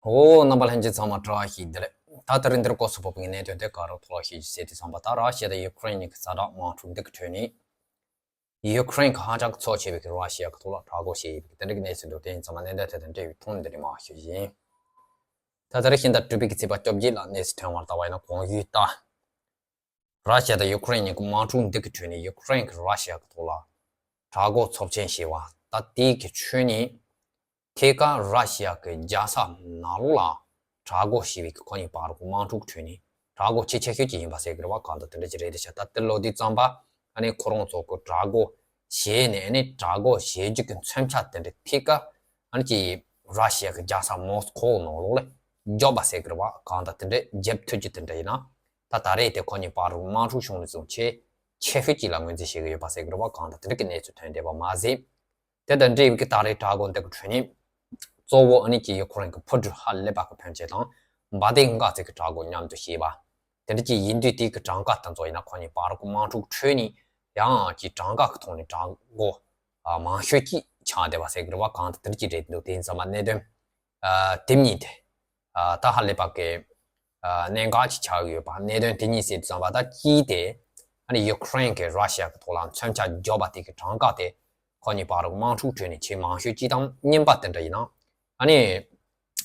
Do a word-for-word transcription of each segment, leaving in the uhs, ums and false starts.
ཨོ། རྣམ་པ་ལྷན་རྒྱས་ཚང་མ་བཀྲ་ཤིས་བདེ་ལེགས། ད་དེ་རིང་འདིར་སྐོར་སུ་བབས་པའི་གནད་དོན་དེ་ག་རེ་ཐོག་ལ་ཞུ་རྒྱུ་ཟེར་དུས་ཙམ་པ། ད་ར་ཤི་ཡ་དང་ཡུ་ཀེ་རེན་གཉིས་ཀྱི་ཛ་དྲག་དམག་འཁྲུག་འདི་གི་ཁྲོད་ནས། ཡུ་ཀེ་རེན་གྱིས་ཧ་ཅང་གི་ཚབས་ཆེ་བའི་གི་ར་ཤི་ཡ་གི་ཐོག་ལ་དྲག་རྒོལ་བྱས་ཡོད་པའི་གི་དེ་འདྲ་གི་གནས་ཚུལ་འདུག་དེ་ཡིན་ཙང་མ་གནད་དོན་དེ་དང་འབྲེལ་བའི་ཐོག་ནས་འདི་རིང་མར་ཞུ་རྒྱུ་ཡིན། ད་དེ་རིང་ཕྱི་ཟླ་དྲུག་པའི་གི་ཚེས་པ་བཅོ་བརྒྱད་ལ་གནས་ཚུལ་ཐོན་བར་ལྟ་བ་ཡིན་ན། གོང་ཞུས་ལྟར། ར་ཤི་ཡ་དང་ཡུ་ཀེ་རེན་གཉིས་ཀྱི་དམག་འཁྲུག་འདི་གི་ཁྲོད་ནས་ཡུ་ཀེ་རེན་གྱིས་ར་ཤི་ཡ་གི་ཐོག་ལ་དྲག་རྒོལ་ཚབས་ཆེན་བྱས་པ། ད་དེའི་གི་ཁྲོད་ནས་ཐད་ཀར་ར་ཤི་ཡ་གི་རྒྱལ་ས་ནང་ལོགས་ལ་དྲག་རྒོལ་བྱས་པའི་གི་ཁོ་གཉིས་བར་གྱི་དམག་འཁྲུག་ཁྲོད་ནས་དྲག་རྒོལ་ཆེས་ཆེ་ཤོས་ཅིག་ཡིན་པ་ཟེར་གི་རེད་བ། གང་ལྟར་དེ་འདྲ་ཅིག་རེད་དེ་ཤག་ད་དེ་ལོ་དུས་ཙམ་པ་ཨ་ནི་ཁོ་རང་ཚོ་གི་དྲག་རྒོལ་བྱས་ནས་ཨ་ནི་དྲག་རྒོལ་བྱེད་རྒྱུ་གི་མཚོན་ཆ་དེ་འདྲ་ཐད་ཀར་ཨ་ནི་ཅིག་ར་ཤི་ཡ་གི་རྒྱལ་ས་མོ་སི་ཁོ་ནང་ལོགས་ལ་རྒྱོབ་པ་ཟེར་གི་རེད་བ། གང་ལྟར་དེ་འདྲ་རྒྱབ་ཐུབ་རྒྱུ་དེ་འདྲ་ཡིན་ན། ད་ད་རེས་དེ་ཁོ་གཉིས་བར་དུ་དམག་འཁྲུག་བྱུང་ནས་བཟུང་ཆེས་ཆེ་ཤོས་ཅིག་ལ་ངོས་འཛིན་བྱེད་ཀྱི་ཡོད་པ་ཟེར་གྱི་རེད་བ། གང་ལྟར་དེ་འདྲ་གི་གནས་ཚུལ་ཐོན་བསྡད་པ་མ་ཟད། དེ་དང་འབྲེལ་བའི་གི་ད་རེས་དྲག་རྒོལ་འདི་གི་ཁྲོད་ནས་གཙོ་བོ་ཨ་ནི་ཅིག་ཡུ་ཁུ་རེན་གྱི་འཕུར་གྲུ་ཧ་ལས་པ་གི་ཕོན་ཆེ་དང་འབར་མདེལ་འགག་རྩའི་གི་དྲག་རྒོལ་མཉམ་དུ་བྱས་པ། དེ་འདྲ་ཅིག་ཡིན་དུས་དེའི་གི་གྲངས་ཀ་དེ་ཚོ་ཡིན་ན་ཁོ་གཉིས་བར་གྱི་དམག་འཁྲུག་ཁྲོད་ནས་ཡང་ཅིག་གྲངས་ཀ་གི་ཐོག་ནས་དྲག་རྒོལ་མང་ཤོས་ཅིག་ཆགས་བསྡད་པ་ཟེར་གྱི་རེད་བ། གང་ལྟར་དེ་འདྲ་ཅིག་རེད་འདུག་དེ་ཡིན་ཙང་མ་གནད་དོན། ཨ། དེ་གཉིས་དེ། ཨ། ད་ཧ་ལས་པ་གི། ཨ། གནད་འགག་ཅིག་ཆགས་ཡོད་པ། གནད་དོན་དེ་གཉིས་ཟེར་དུས་ཙམ་པ་ད་གཅིག་དེ། ཨ་ནི་ཡུ་ཁུ་རེན་གྱིས་ར་ཤི་ཡ་གི་ཐོག་ལ་མཚོན་ཆ་རྒྱོབ་པ་དེ་གི་གྲངས་ཀ་དེ། ཁོ་གཉིས་བར་གྱི་དམག་འཁྲུག་ཁྲོད་ནས་ཆེས་མང་ཤོས་ཅིག་དང་། གཉིས་པ་དེ་འདྲ་ཡིན་ན། ཨ་ནི།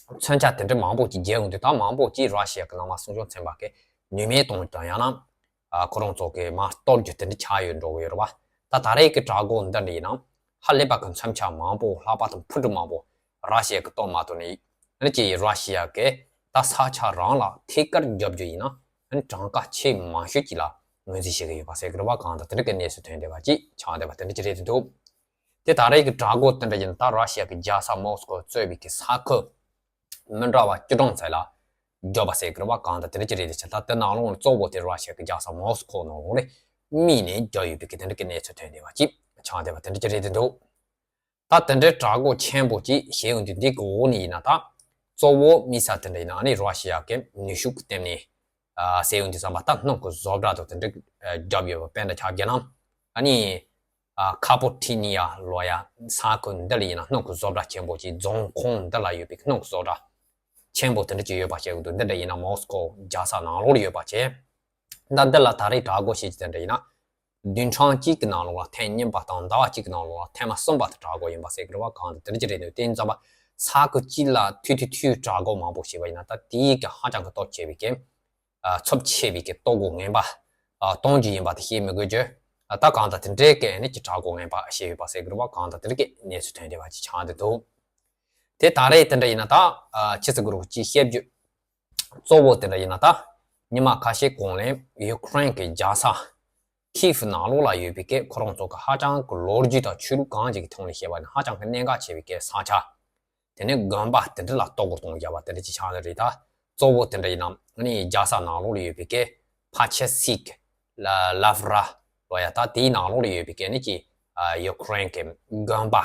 མཚོན་ཆ་དེ་འདྲ་མང་པོ་ཅིག་རྒྱག་ཡོང་དུས། ད་མང་པོ་ཅིག་ར་ཤི་ཡ་གི་ནང་མ་སྲུང་སྐྱོབ་ཚན་པ་གིས་ནུས་མེད་གཏོང་རྒྱུ་དང་། ཡང་ན། ཨ། ཁོ་རང་ཚོ་གིས་མར་གཏོར་རྒྱུ་དེ་འདྲ་ཆགས་ཡོད་འགྲོ་གི་ཡོད་རེད་བ། ད་ད་རེས་ཀྱི་དྲག་རྒོལ་འདི་འདྲ་ཡིན་ན། ཧ་ལས་པ་གི་མཚོན་ཆ་མང་པོ། ལྷག་པར་དུ་འཕུར་གྲུ་མང་པོ་ར་ཤི་ཡ་གིས་གཏོར་མ་ཐུབ་ནས། ཨ་ནི་ཅིག་ར་ཤི་ཡ་གིས་ད་ས་ཆ་རང་ལ་ཐད་ཀར་རྒྱོབ་རྒྱུ་ཡིན་ན། ཨ་ནི་གྲངས་ཀ་ཆེས་མང་ཤོས་ཅིག་ལ་ངོས་འཛིན་བྱེད་ཀྱི་ཡོད་པ་ཟེར་གྱི་རེད་བ། གང་ལྟར་དེ་འདྲ་གི་གནས་ཚུལ་ཐོན་བསྡད་པ་ཅིག་ཆགས་བསྡད་པ་དེ་འདྲ་ཅིག་རེད་འདུག་དེ་ད་རེས་ཀྱི་དྲག་རྒོལ་དེ་འདྲ་ཡིན་ན། ད་ར་ཤི་ཡ་གི་རྒྱལ་ས་མོ་སི་ཁོ་གཙོས་པའི་གི་ས་ཁུལ་མི་འདྲ་བ་བཅུ་གྲངས་ཙམ་ལ་རྒྱོབ་པ་ཟེར་གྱི་རེད་བ། གང་ལྟར་དེ་འདྲ་ཅིག་རེད་དེ་ཤག་ད་དེ་ནང་ལོགས་ནས་གཙོ་བོ་དེ་ར་ཤི་ཡ་གི་རྒྱལ་ས་མོ་སི་ཁོ་ནང་ལོགས་ལ་དམིགས་ནས་རྒྱོབ་ཡོད་པའི་གི་དེ་འདྲ་གི་གནས་ཚུལ་ཐོན་བསྡད་པ་ཅིག་ཆགས་བསྡད་པ་དེ་འདྲ་ཅིག་རེད་དེ་འདུག་ད་དེ་འདྲའི་དྲག་རྒོལ་ཆེན་པོ་ཅིག་བྱས་ཡོང་དུས། འདི་གི་འོག་ནས་ཡིན་ན། ད་གཙོ་བོ་དམིགས་ས་དེ་འདྲ་ཡིན་ན། ཨ་ནི་ར་ཤི་ཡ་གི་ནུས་ཤུགས་བསྟན་ནས། ཨ། ཟེར་ཡོང་དུས་ཙམ་པ། ད་སྣུམ་གྱི་བཟོ་གྲྭ་དང་དེ་འདྲ་རྒྱབ་ཡོད་པ། དཔེར་ན་ཆ་བཞག་ན། ཨ་ནི། ཨ། ཁ་པོ་ཁྲི་ནི་ཡ་ལོ་ཡ་ས་ཁུལ་འདི་ལ་ཡིན་ན། སྣུམ་གྱི་བཟོ་གྲྭ་ཆེན་པོ་ཅིག་རྫོང་ཁོངས་འདི་ལ་ཡོད་པའི་སྣུམ་གྱི་བཟོ་གྲྭ་ཆེན་པོ་དེ་འདྲ་ཅིག་ཡོད་པ་བྱས་ཡོང་དུས། འདི་འདྲ་ཡིན་ན་མོ་སི་ཁོ་རྒྱལ་ས་ནང་ལོགས་ལ་ཡོད་པ་བྱས། ད་འདི་ལ་ད་རེས་དྲག་རྒོལ་བྱེད་ཀྱི་དེ་འདྲ་ཡིན་ན། བདུན་ཕྲག་གཅིག་གི་ནང་ལོགས་ལ་ཐེངས་གཉིས་པ་དང་ཟླ་བ་གཅིག་གི་ནང་ལོགས་ལ་ཐེངས་མ་གསུམ་པ་དེ་དྲག་རྒོལ་ཡིན་པ་ཟེར་གྱི་རེད་བ། གང་ལྟར་དེ་འདྲ་ཅིག་རེད་འདུག་དེ་ཡིན་ཙམ་པ་ས་ཁུལ་གཅིག་ལ་ཐུག་ཐུག་ཐུག་དྲག་རྒོལ་མང་པོ་བྱས་པ་ཡིན་ན། ད་དེའི་གི་ཧ་ཅང་གི་སྟོབས་ཆེ་བའི་གི། ཨ། ཚབས་ཆེ་བའི་གི་ལྟོ་གོས་ངན་པ། ཨ། གཏོང་རྒྱུ་ཡིན་པ་དེ་བཤད་མི་དགོས་རྒྱུ། ཨ། ད་གང་ལྟར་དེ་འདྲའི་གི་ཨ་ནི་ཅིག་དྲག་རྒོལ་ངན་པ་བྱས་ཡོད་པ་ཟེར་གྱི་རེད་བ། གང་ལྟར་དེ་འདྲའི་གི་གནས་ཚུལ་ཐོན་བསྡད་པ་ཅིག་ཆགས་བསྡད་འདུག་དེ་ད་རེས་དེ་འདྲ་ཡིན་ན། ད། ཨ། ཕྱི་ཚེས་གི་རུ་གཅིག་བཤད་རྒྱུ། གཙོ་བོ་དེ་འདྲ་ཡིན་ན། ད་ཉི་མ་ཁ་ཤས་གོང་ལ་ཡུ་ཁུ་རེན་གྱི་རྒྱལ་ས་ཁིབ་ནང་ལོགས་ལ་ཡོད་པའི་གི་ཁོ་རང་ཚོ་གི་ཧ་ཅང་གི་ལོ་རྒྱུས་དང་ཆོས་ལུགས་གང་ཅིག་གི་ཐོག་ནས་བཤད་པ་ན་ཧ་ཅང་གི་གནད་འགག་ཆེ་བའི་གི་ས་ཆ། དེ་ནས་དགོན་པ་དེ་འདྲ་ལ་གཏོར་རྒོལ་གཏོང་བཞག་པ་དེ་འདྲ་ཅིག་ཆགས་ནི་རེད། ད་གཙོ་བོ་དེ་འདྲ་ཡིན་ན། ཨ་ནི་རྒྱལ་ས་ནང་ལོགས་ལ་ཡོད་པའི་གི་ཕ་ཆེ་སི་ཀི་ལ་ལབ་ར་ལོ་ཡ། ད་དེའི་ནང་ལོགས་ལ་ཡོད་པའི་གི་ཨ་ནི་ཅིག་ཨ། ཡུ་ཁུ་རེན་གྱི་དགོན་པ་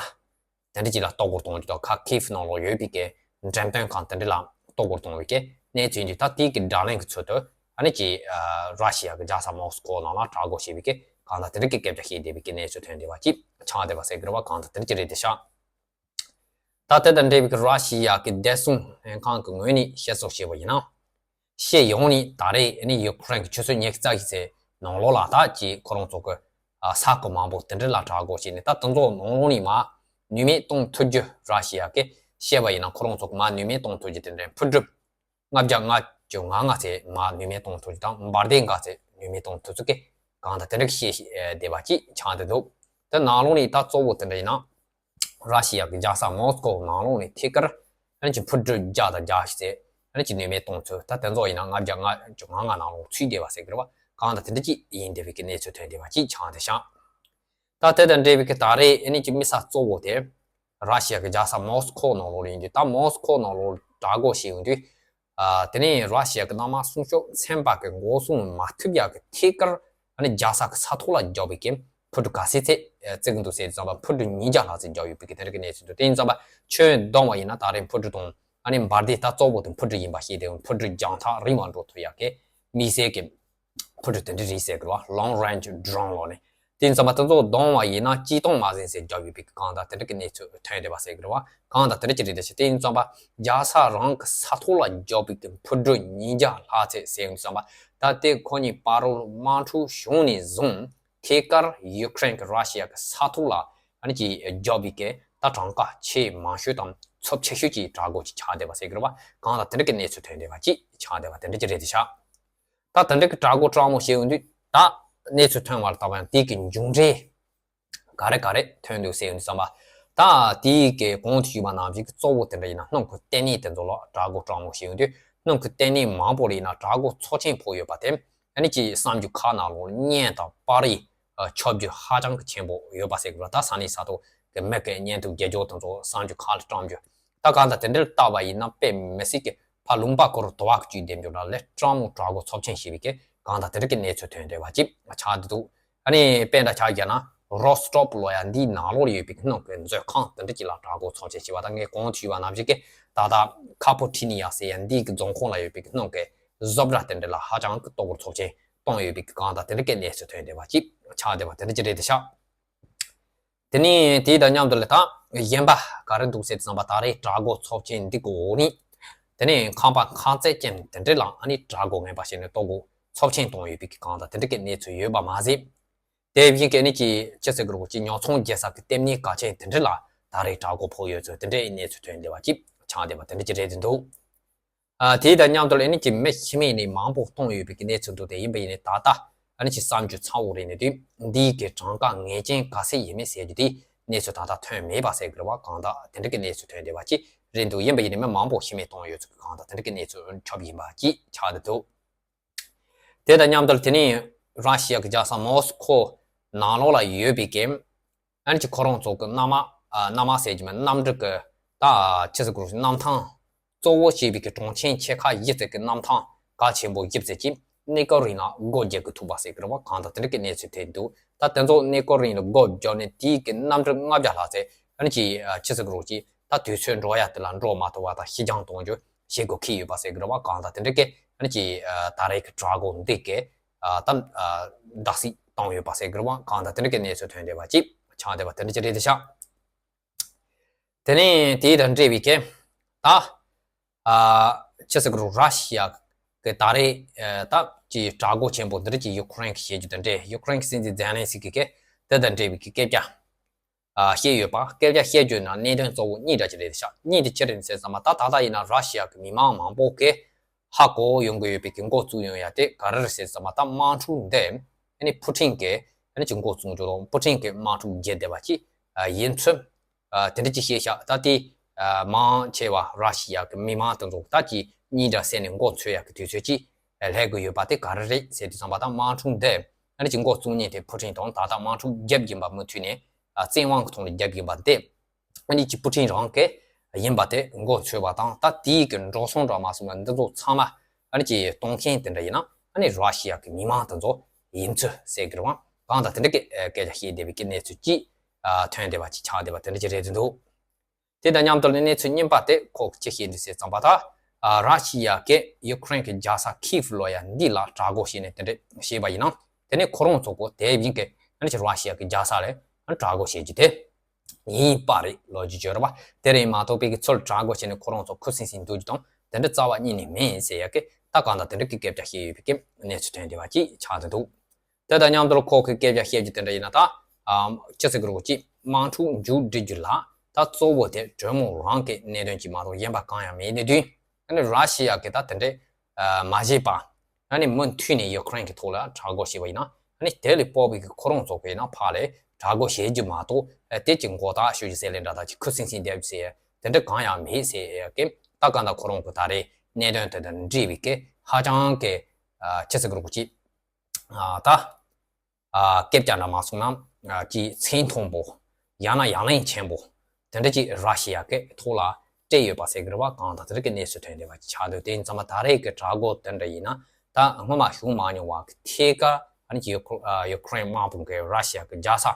དེ་འདྲ་ཅིག་ལ་གཏོར་རྒོལ་གཏོང་རྒྱུ་དང་། ཁ་ཁིབ་ནང་ལོགས་ཡོད་པའི་གི་འགྲེམས་སྟོན་ཁང་དེ་འདྲ་ལ་གཏོར་རྒོལ་གཏོང་བའི་གི་གནས་ཚུལ་འདི། ད་དེའི་གི་བརྡ་ལན་གྱི་ཚུལ་དུ་ཨ་ནི་ཅིག་ཨ། ར་ཤི་ཡ་གི་རྒྱལ་ས་མོ་སི་ཁོ་ནང་ལ་དྲག་རྒོལ་བྱས་པའི་གི། གང་ལྟར་དེ་འདྲ་གི་སྐད་ཆ་བཤད་བསྡད་པའི་གི་གནས་ཚུལ་ཐོན་བསྡད་པ་ཅིག་ཆགས་བསྡད་པ་ཟེར་གྱི་རེད་བ། གང་ལྟར་དེ་འདྲ་ཅིག་རེད་དེ་ཤག་ད་དེ་དང་འབྲེལ་བའི་གི་ར་ཤི་ཡ་གི་བདེ་སྲུང་ལྷན་ཁང་གི་ངོས་ནས་བཤད་སྲོལ་བྱས་པ་ཡིན་ན། ཕྱི་ཡོང་ནས་ད་རེས་ཨ་ནི་ཡུ་ཁུ་རེན་གྱི་ཆུ་ཚོད་ཉི་ཤུ་རྩ་བཞི་ཙམ་ནང་ལོགས་ལ་ད་ཅིག་ཁོ་རང་ཚོ་གི། ཨ། ས་ཁུལ་མང་པོ་དེ་འདྲ་ལ་དྲག་རྒོལ་བྱས་ནས། ད་དེ་ཚོ་ནང་ལོགས་ནས་མར་ནུས་མེད་གཏོང་ཐུབ་རྒྱུ། ར་ཤི་ཡ་གིས་བཤད་པ་ཡིན་ན། ཁོ་རང་ཚོ་གི་མར་ནུས་མེད་གཏོང་ཐུབ་རྒྱུ་དེ་འདྲའི་འཕུར་གྲུ་ལྔ་བརྒྱ་ལྔ་བཅུ་ང་ལྔ་ཙམ་མར་ནུས་མེད་གཏོང་ཐུབ་རྒྱུ་དང་། འབར་མདེལ་འགག་རྩ་ནུས་མེད་གཏོང་ཐུབ་ཚུལ་གྱི་གང་ལྟར་དེ་འདྲ་བཤད་བསྡད་པ་ཅིག་ཆགས་བསྡད་འདུག་དེ་ནང་ལོགས་ནས་ད་གཙོ་བོ་དེ་འདྲ་ཡིན་ན། ར་ཤི་ཡ་གི་རྒྱལ་ས་མོ་སི་ཁོ་ནང་ལོགས་ནས་ཐད་ཀར་ཨ་ནི་ཅིག་འཕུར་གྲུ་བརྒྱ་དང་བརྒྱད་ཅུ་ཙམ་ཨ་ནི་ཅིག་ནུས་མེད་གཏོང་ཚུལ། ད་དེ་ཚོ་ཡིན་ན་ལྔ་བརྒྱ་ལྔ་བཅུ་ང་ལྔ་ནང་ལོགས་ཚུད་བསྡད་པ་ཟེར་གྱི་རེད་བ། གང་ལྟར་དེ་འདྲ་ཅིག་ཡིན་བསྡད་པའི་གི་གནས་ཚུལ་ཐོན་བསྡད་པ་ཅིག་ཆགས་བསྡད་ཤག་ད་དེ་དང་འབྲེལ་བའི་གི་ད་རེས་ཨ་ནི་ཅིག་དམིགས་ས་གཙོ་བོ་དེ་ར་ཤི་ཡ་གི་རྒྱལ་ས་མོ་སི་ཁོ་ནང་ལོགས་ལ་ཡིན་དུས། ད་མོ་སི་ཁོ་ནང་ལོགས་དྲག་རྒོལ་བྱས་ཡོང་དུས། ཨ། དེ་ནས་ར་ཤི་ཡ་གི་ནང་མ་སྲུང་སྐྱོབ་ཚན་པ་གིས་འགོག་སྲུང་མ་ཐུབ་ཡག་གི་ཐད་ཀར་ཨ་ནི་རྒྱལ་ས་གི་ས་ཐོག་ལ་རྒྱག་པའི་གི་འཕུར་གྲུ་ག་ཚད་ཚད་བརྩི་གི་འདུག་ཟེར་དུས་ཙམ་པ། འཕུར་གྲུ་ཉིས་བརྒྱ་ལྷག་ཙམ་རྒྱག་ཡོད་པའི་གི་དེ་འདྲ་གི་གནས་ཚུལ་འདུག་དེ་ཡིན་ཙམ་པ་ཁྱོན་བསྡོམས་པ་ཡིན་ན་ད་རེས་འཕུར་གྲུ་དང་ཨ་ནི་འབར་མདེལ། ད་གཙོ་བོ་དེ་འཕུར་གྲུ་ཡིན་པ་ཤེས་དེ། འཕུར་གྲུ་རྒྱང་ཐག་རིང་བ་འགྲོ་ཐུབ་ཡག་གི་དམིགས་བསལ་གྱི་འཕུར་གྲུ་དེ་འདྲ་རེད་ཟེར་གི་རེད་བ། Long Range Drone ལབ་ནས། དེ་ཡིན་ཙམ་པ་དེ་ཚོ་བསྡོམས་པ་ཡིན་ན་སྤྱིར་བཏང་མ་ཟིན་ཟེར་བརྒྱབ་ཡོད་པའི་གང་ལྟར་དེ་འདྲ་གི་གནས་ཚུལ་ཐོན་བསྡད་པ་ཟེར་གི་རེད་བ། གང་ལྟར་དེ་འདྲ་ཅིག་རེད་དེ་ཤི། དེ་ཡིན་ཙམ་པ་རྒྱལ་ས་རང་གི་ས་ཐོག་ལ་བརྒྱབ་པའི་གི་འཕུར་གྲུ་ཉིས་བརྒྱ་ལྷག་ཙམ་ཟེར་ཡོང་དུས་ཙམ་པ། ད་ལྟའི་ཁོ་གཉིས་བར་དུ་དམག་འཁྲུག་བྱུང་ནས་བཟུང་ཐད་ཀར་ཡུ་ཀེ་རེན་གྱི་ར་ཤི་ཡ་གི་ས་ཐོག་ལ་ཨ་ནི་ཅིག་བརྒྱབ་པའི་གི་ད་གྲངས་ཀ་ཆེས་མང་ཤོས་དང་ཚབས་ཆེ་ཤོས་ཀྱི་དྲག་རྒོལ་ཅིག་ཆགས་བསྡད་པ་ཟེར་གི་རེད་བ། གང་ལྟར་དེ་འདྲ་གི་གནས་ཚུལ་ཐོན་བསྡད་པ་ཅིག་ཆགས་བསྡད་པ་དེ་འདྲ་ཅིག་རེད་དེ་ཤི། ད་དེ་འདྲ་གི་དྲག་རྒོལ་དྲག་མོ་བྱས་ཡོང་དུས་ད་གནས་ཚུལ་ཐོན་བར་ལྟ་བ་ཡང་དེ་གི་མཇུག་འབྲས་ག་རེ་ག་རེ་ཐོན་འདུག་ཟེར་ཡོང་དུས་ཙམ་པ། ད་དེའི་གི་གོང་དུ་ཞུས་པ་ནང་བཞིན་གྱི་གཙོ་བོ་དེ་འདྲ་ཡིན་ན་སྣུམ་འཁོར་ལྟེ་གནས་དེ་ཚོ་ལ་དྲག་རྒོལ་དྲག་མོ་བྱས་ཡོང་དུས། སྣུམ་འཁོར་ལྟེ་གནས་མང་པོ་ལ་ཡིན་ན་དྲག་རྒོལ་ཚབས་ཆེན་ཕོག་ཡོད་པ་དེ་ཨ་ནི་ཅིག་གསར་འགྱུར་ཁག་ནང་ལོགས་བརྙན་དང་པར་རིས་ཁྱབ་རྒྱུ་ཧ་ཅང་གི་ཆེན་པོ་ཡོད་པ་ཟེར་གི་རེད། ད་ས་གནས་ས་ཐོག་གི་མི་གི་བརྙན་ཐུང་རྒྱག་རྒྱུ་དེ་ཚོ་གསར་འགྱུར་ཁག་ལ་བཀྲམ་རྒྱུ། ད་གང་ལྟར་དེ་འདྲ་ལ་བལྟས་པ་ཡིན་ན་དཔེ་མི་སྲིད་ཀྱི་ཕར་ལུང་པ་ཁོ་རང་དུ་བ་གི་བཅུད་ལྡན་རྒྱུ་འདྲ་ལས་དྲག་མོ་དྲག་རྒོལ་ཚབས་ཆེན་བྱས་པའི་གི་གང་ལྟར་དེ་འདྲ་གི་གནས་ཚུལ་ཐོན་བསྡད་པ་ཅིག་ཆགས་འདུག་ཨ་ནི་དཔེ་འདྲ་ཆ་བཞག་ན་རོ་སི་ཊོབ་ལོ་ཡ་འདིའི་ནང་ལོགས་ལ་ཡོད་པའི་གི་སྣུམ་གྱི་མཛོད་ཁང་དེ་འདྲ་ཅིག་ལ་དྲག་རྒོལ་ཚབས་ཆེན་བྱས་པ་དང་། ངས་གོང་དུ་ཞུས་པ་ནང་བཞིན་གྱི་ད་ལྟ་ཁ་པོ་ཁྲི་ནི་ཡ་ཟེར་ཡ་འདིའི་གི་རྫོང་ཁོངས་ལ་ཡོད་པའི་གི་སྣུམ་གྱི་བཟོ་གྲྭ་དེ་འདྲ་ལ་ཧ་ཅང་གི་གཏོར་རྒོལ་ཚབས་ཆེན་བཏང་ཡོད་པའི་གི་གང་ལྟར་དེ་འདྲ་གི་གནས་ཚུལ་ཐོན་བསྡད་པ་ཅིག་ཆགས་བསྡད་པ་དེ་འདྲ་ཅིག་རེད་དེ་ཤི། དེ་ནས་དེ་དང་མཉམ་དུ་ལ་ད་གཞན་པ་ག་རེ་འདུག་ཟེར་དུས་ཙམ་པ། ད་རེས་དྲག་རྒོལ་ཚབས་ཆེན་འདི་གི་འོག་ནས་དེ་ནས་ཁང་པ་ཁང་བརྩེགས་ཅན་དེ་འདྲ་ལ་ཨ་ནི་དྲག་རྒོལ་ངན་པ་བྱས་ནས་གཏོར་རྒོལ་ཚབས་ཆེན་བཏང་ཡོད་པའི་གི་གང་ལྟར་དེ་འདྲ་གི་གནས་ཚུལ་ཡོད་པ་མ་ཟད། དེ་བཞིན་གྱི་ཨ་ནི་ཅིག་ཅི་ཟེར་དགོས་རེད། ཅིག་ཉོ་ཚོང་རྒྱག་ས་གི་ལྟེ་གནས་གལ་ཆེན་དེ་འདྲ་ལ་ད་རེས་དྲག་རྒོལ་ཕོག་ཡོད་ཚུལ་དེ་འདྲའི་གནས་ཚུལ་ཐོན་བསྡད་པ་ཅིག་ཆགས་བསྡད་པ་དེ་འདྲ་ཅིག་རེད་དེ་འདུག་ཨ། དེ་དང་མཉམ་དུ་ལ་ཨ་ནི་ཅིག་མི་ཤི་རྨས་ནི་མང་པོ་བཏང་ཡོད་པའི་གི་གནས་ཚུལ་འདུག་དེ་ཡིན་པ་ཡིན་ནའི་ད་ལྟ་ཨ་ནི་ཅིག་གསར་འགྱུར་ཚ་བོ་རེད་ནས་དུས་འདིའི་གི་གྲངས་ཀ་ངེས་ཅན་ག་ཚད་ཡིན་མིན་ཟེར་རྒྱུ་དེ་གནས་ཚུལ་ད་ལྟ་ཐོན་མེད་པ་ཟེར་དགོས་རེད་བ། གང་ལྟར་དེ་འདྲ་གི་གནས་ཚུལ་ཐོན་བསྡད་པ་ཅིག་རེད་འདུག་ཡིན་པ་ཡིན་ནའི་མི་མང་པོ་ཤི་རྨས་བཏང་ཡོད་ཚུལ་གི་གང་ལྟར་དེ་འདྲ་གི་གནས་ཚུལ་ཁྱབ་ཡིན་པ་ཅིག་ཆགས་བསྡད་འདུག་དེ་དང་མཉམ་དུ་དེ་ནས་ར་ཤི་ཡ་གི་རྒྱལ་ས་མོ་སི་ཁོ་ནང་ལོགས་ལ་ཡོད་པའི་གི་ཨ་ནི་ཅིག་ཁོ་རང་ཚོ་གི་གནམ་དམག་ཨ། གནམ་དམག་ཟེར་གྱི་མིན། གནམ་གྲུ་གི་ད་ཅི་ཟེར་དགོས་རེད། གནམ་ཐང་གཙོ་བོ་བྱས་པའི་གི་གྲོང་ཁྱེར་ཆེ་ཁག་བཞི་ཙམ་གི་གནམ་ཐང་གལ་ཆེན་པོ་བཞི་ཙམ་ཅིག་གནས་སྐབས་རིང་ལ་སྒོ་རྒྱག་གི་ཐུབ་པ་ཟེར་གི་རེད་བ། གང་ལྟར་དེ་འདྲ་གི་གནས་ཚུལ་ཐོན་འདུག་ད་དེ་ཚོ་གནས་སྐབས་རིང་ལ་སྒོ་བརྒྱབ་ནས་དེའི་གི་གནམ་གྲུ་ལྔ་བརྒྱ་ལྷག་ཙམ་ཨ་ནི་ཅིག་ཨ། ཅི་ཟེར་དགོས་རེད། ཅིག་ད་དུས་ཚོད་འགྲོ་ཡ་དེ་ལ་འགྲོ་མ་ཐུབ་པ་དང་ཕྱི་འགྱངས་གཏོང་རྒྱུ་བྱེད་དགོས་ཁེལ་ཡོད་པ་ཟེར་གི་རེད་བ། གང་ལྟར་དེ་འདྲ་གི་ཨ་ནི་ཅིག་ཨ། ད་རེས་ཀྱི་དྲག་རྒོལ་འདི་གི་ཨ། ད་ཨ། བརྡབ་གསིག་བཏང་ཡོད་པ་ཟེར་གི་རེད་བ། གང་ལྟར་དེ་འདྲ་གི་གནས་ཚུལ་ཐོན་བསྡད་པ་ཅིག་ཆགས་བསྡད་པ་དེ་འདྲ་ཅིག་རེད་དེ་ཤག་དེ་ནས་དེ་དང་འབྲེལ་བའི་གི་ད་ཨ། ཅི་ཟེར་གི་རེད། ར་ཤི་ཡ་གི་ད་རེས་ཨ། ད་ཅིག་དྲག་རྒོལ་ཆེན་པོ་འདི་འདྲ་ཅིག་ཡུ་ཀེ་རེན་གྱིས་བྱེད་རྒྱུ་དང་འབྲེལ། ཡུ་ཀེ་རེན་གྱི་སྲིད་འཛིན་ཛེ་ལན་སི་ཀི་གིས་དེ་དང་འབྲེལ་བའི་གི་སྐད་ཆ་ཨ། བཤད་ཡོད་པ། སྐད་ཆ་བཤད་རྒྱུ་ན་གནད་དོན་གཙོ་བོ་གཉིས་འདྲ་ཅིག་རེད་ཤག་གཉིས་དེ་ཅི་རེད་ཟེར་ཙམ་པ། ད་ད་ལྟ་ཡིན་ན་ར་ཤི་ཡ་གི་མི་མང་མང་པོ་གིས་ཧ་གོ་ཡོང་གི་ཡོད་པའི་གི་འགོ་བཙུགས་ཡོང་ཡ་དེ་ག་རེ་རེད་ཟེར་ཙམ་པ། ད་དམག་འཁྲུག་འདི་ཨ་ནི་ཕུ་ཊིན་གིས་ཨ་ནི་ཅིག་འགོ་བཙུགས་རྒྱུ་དང་། ཕུ་ཊིན་གིས་དམག་འཁྲུག་རྒྱག་བསྡད་པ་ཅིག་ཨ། ཡིན་ཚུལ་ཨ། དེ་འདྲ་ཅིག་བཤད་ཤག་ད་དེ་ཨ། མང་ཆེ་བ་ར་ཤི་ཡ་གི་མི་མང་དེ་ཚོ་ད་ཅིག་གཉིས་འདྲ་ཟེར་ནས་མགོ་འཚོས་ཡ་གི་དུས་ཚོད་ཅིག་ཨ། སླེབས་དགོས་ཡོད་པ་དེ་ག་རེ་རེད་ཟེར་དུས་ཙམ་པ། ད་དམག་འཁྲུག་འདི་ཨ་ནི་ཅིག་འགོ་བཙུགས་མཁན་དེ་ཕུ་ཊིན་དང་། ད་ལྟ་དམག་འཁྲུག་རྒྱབ་ཀྱིན་པ་མུ་མཐུད་ནས་ཨ། བཙན་དབང་གི་ཐོག་ནས་རྒྱབ་ཀྱིན་པ་དེ་ཨ་ནི་ཅིག་ཕུ་ཊིན་རང་གི་ཡིན་པ་དེ་མགོ་འཚོས་པ་དང་། ད་དེའི་གི་འགྲོ་སོང་འདྲ་མ་སོང་ན་འདི་ཚོ་ཚང་མ་ཨ་ནི་ཅིག་གཏོང་མཁན་དེ་འདྲ་ཡིན་ན་ཨ་ནི་ར་ཤི་ཡ་གི་མི་མང་དེ་ཚོ་ཡིན་ཚུལ་ཟེར་གི་རེད་བ། གང་ལྟར་དེ་འདྲ་གི་ཨ། སྐད་ཆ་བཤད་བསྡད་པའི་གི་གནས་ཚུལ་ཅིག་ཨ། ཐོན་བསྡད་པ་ཅིག་ཆགས་བསྡད་པ་དེ་འདྲ་ཅིག་རེད་འདུག་དེ་དང་མཉམ་དུ་ལ་གནས་ཚུལ་རྙིང་པ་དེ་ཁོ་ཅི་བཤད་འདུག་ཟེར་ཙམ་པ། ད་ཨ། ར་ཤི་ཡ་གིས་ཡུ་ཀེ་རེན་གྱི་རྒྱལ་ས་ཁིབ་ལོ་ཡ་འདི་ལ་དྲག་རྒོལ་བྱས་ནས་དེ་འདྲ་བྱས་པ་ཡིན་ན། དེ་ནས་ཁོ་རང་ཚོ་གོ་དེ་བཞིན་གྱི་ཨ་ནི་ཅིག་ར་ཤི་ཡ་གི་རྒྱལ་ས་ལ་ཨ་ནི་དྲག་རྒོལ་བྱེད་རྒྱུ་དེ་ཡིན་པ་རེད། ལོ་རྒྱུས་བརྗོད་རེད་བ། དེ་རེད་མ་གཏོགས་པའི་གི་ཚུར་དྲག་རྒོལ་བྱས་ནས་ཁོ་རང་ཚོ་ཁུ་སིམ་སིམ་འདུག་རྒྱུ་དང་དེ་འདྲ་རྩ་བ་ཉིད་ནས་མེད་ཟེར་ཡ་གི་ད་གང་ལྟར་དེ་འདྲ་གི་སྐད་ཆ་བཤད་ཡོད་པའི་གི་གནས་ཚུལ་ཐོན་བསྡད་པ་ཅིག་ཆགས་བསྡད་འདུག་དེ་དང་མཉམ་དུ་ཁོ་གི་སྐད་ཆ་བཤད་རྒྱུ་དེ་འདྲ་ཡིན་ན། ད་ཨམ། ཅི་ཟེར་དགོས་རེད། ཅིག་དམག་འཁྲུག་མཇུག་སྒྲིལ་རྒྱུ་ལ་ད་གཙོ་བོ་དེ་གྲོས་མོལ་རང་གི་གནད་དོན་གྱིས་མ་གཏོགས་གཞན་པ་གང་ཡང་མེད་ནས་དུས། ཨ་ནི་ར་ཤི་ཡ་གིས་ད་དེ་འདྲ་ཨ། མ་བྱས་པ། ཨ་ནི་མུ་མཐུད་ནས་ཡུ་ཀེ་རེན་གྱི་ཐོག་ལ་དྲག་རྒོལ་བྱས་པ་ཡིན་ན། ཨ་ནི་དེ་ལས་ལྷག་པའི་གི་ཁོ་རང་ཚོ་གིས་ཡིན་ན་ཕར་ལ་དྲག་རྒོལ་བྱེད་རྒྱུ་མ་གཏོགས་ཨ། དེ་ཅིག་མགོ་བཏགས་ཞུ་རྒྱུ་ཟེར་ལེ་འདྲ་དང་ཅིག་ཁུ་སིམ་སིམ་བསྡད་རྒྱུ་ཟེར་དེ་འདྲ་གང་ཡང་མེད་ཟེར་ཡ་གི། ད་གང་ལྟར་ཁོ་རང་གི་ད་རེས་གནད་དོན་དེ་དང་འབྲེལ་བའི་གི་ཧ་ཅང་གི་ཨ། ཅི་ཟེར་དགོས་རེད། ཅིག་ཨ། ད་ཨ། སྐད་ཆ་འདྲ་མ་སོང་ན་ཨ། ཅིག་ཚད་མཐོན་པོ། ཡང་ན་ཡ་ལན་ཆེན་པོ་དེ་འདྲ་ཅིག་ར་ཤི་ཡ་གི་ཐོག་ལ་སྤྲད་ཡོད་པ་ཟེར་གི་རེད་བ། གང་ལྟར་དེ་འདྲ་གི་གནས་ཚུལ་ཐོན་བསྡད་པ་ཅིག་ཆགས་འདུག་དེ་ཡིན་ཙང་མ་ད་རེས་ཀྱི་དྲག་རྒོལ་དེ་འདྲ་ཡིན་ན། ད་སྔོན་མ་བྱུང་མ་མྱོང་བ་གི་ཐད་ཀར་ཨ་ནི་ཅིག་ཡུ་ཀེ་ཨ། ཡུ་ཀེ་རེན་དམག་དཔུང་གིས་ར་ཤི་ཡ་གི་རྒྱལ་ས་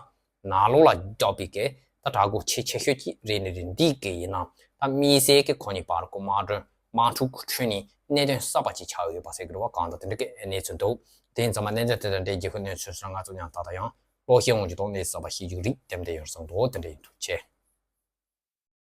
ནང་ལོགས་ལ་རྒྱག་པའི་གི་ད་དྲག་རྒོལ་ཆེས་ཆེ་ཤོས་ཅིག་རེད་ནི་རེད། འདི་གི་ཡིན་ན་ད་དམིགས་བསལ་གི་ཁོ་གཉིས་བར་གྱི་དམག་དོན་དམག་འཁྲུག་གི་ཁྲོད་ནས་གནད་དོན་གསར་པ་ཅིག་ཆགས་ཡོད་པ་ཟེར་གི་རེད་བ། གང་ལྟར་དེ་འདྲ་གི་གནས་ཚུལ་འདུག་དེ་ཡིན་ཙང་མ་གནད་དོན་དེ་དང་འབྲེལ་རྒྱུ་གི་གནས་ཚུལ་སོགས་ང་ཚོ་མཉམ་ད་ལྟ་ཡང་ ལོག་ཤེས་འོང་གི་འདུག་གནས་ཚུལ་གསར་པ་ཤེས་རྒྱུ་རིགས་ཏན་ཏན་ཡོད་བསམ་འདུག་དེ་འདྲ་ཡིན་འདུག་ཆེ།